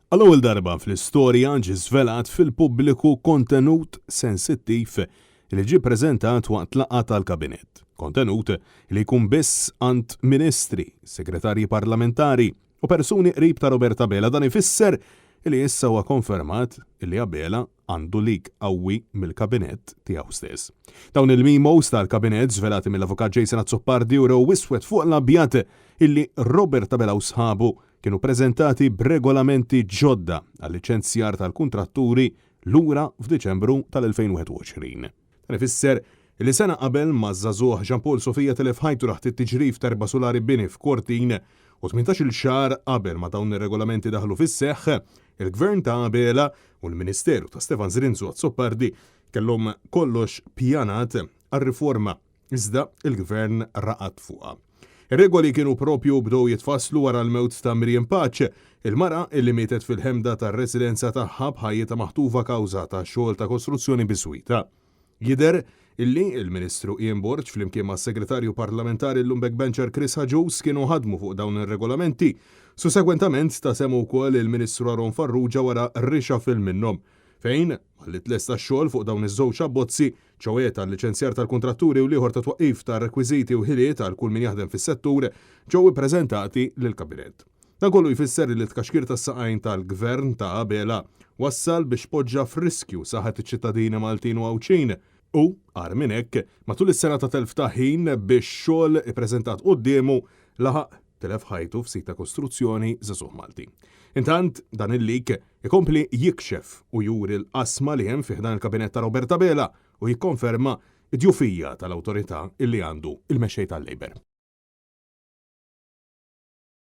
Għall-ewwel darba fl-istorja ġie żvelat fil-pubbliku kontenut sensittiv li ġie ppreżentat waqt laqgħa tal-Kabinett. Kontenut li jkun biss għand Ministri, Segretarji Parlamentari u persuni qrib ta' Robert Abela. Dan ifisser li issa huwa konfermat li Abela għandu leak qawwi mill-Kabinett tiegħu stess. Dawn il-memos tal-Kabinett żvelati mill-Avukat Jason Azzopardi urew iswed fuq l-abjad illi Robert Abela u sħabu kienu ppreżentati b'regolamenti ġodda għal-liċenzjar tal-kuntratturi lura f'Diċembru tal-2021. Dan ifisser li sena qabel ma ż-żagħżugħ Jean Paul Sofia tilef ħajtu taħt it-tiġrif ta' erba' sulari bini f'Kortin u 18-il xahar qabel ma dawn ir-regolamenti daħlu fis-seħħ, il-Gvern ta' Abela u l-Ministeru ta' Stefan Zrinzo Azzopardi kellhom kollox pjanat għar-riforma Iżda il-Gvern raqad fuqha. Ir-regoli kienu propju bdew jitfasslu wara l-mewt ta' Miriam Pace, il-mara illi mietet fil-ħemda tar-residenza tagħha b'ħajjitha maħtufa kawża ta' xogħol ta' kostruzzjoni biswita. Jidher illi l-Ministru Ian Borg flimkien mas-Segretarju Parlamentari llum backbencher Chris Agius kienu ħadmu fuq dawn ir-regolamenti. Sussegwentament ta sehmu wkoll il-Ministru Aaron Farrugia wara reshuffle minnhom. Fejn, malli tlesta x-xogħol fuq dawn iż-żewġ abbozzi, ċoè tal-liċenzjar tal-kuntratturi u l-ieħor ta' twaqqif ta' rekwiżiti u ħiliet għal kull min jaħdem fis-settur, ġew ippreżentati lill-Kabinett. Dan kollu jfisser li t-tkaxkir tas-saqajn tal-Gvern ta' Abela wassal biex poġġa f'riskju saħħet iċ-ċittadini Maltin u Għawdxin u, agħar minn hekk, matul is-sena ta' telf ta' ħin biex xogħol ippreżentat quddiemu laħaq tilef ħajtu f'sit ta' kostruzzjoni żagħżugħ Malti. Intant, dan il-leak ikompli jikxef u juri l-qasma li hemm fi ħdan il-Kabinett ta' Robert Abela u jikkonferma d-djufija tal-awtorità illi għandu il-Mexxej tal-Labour.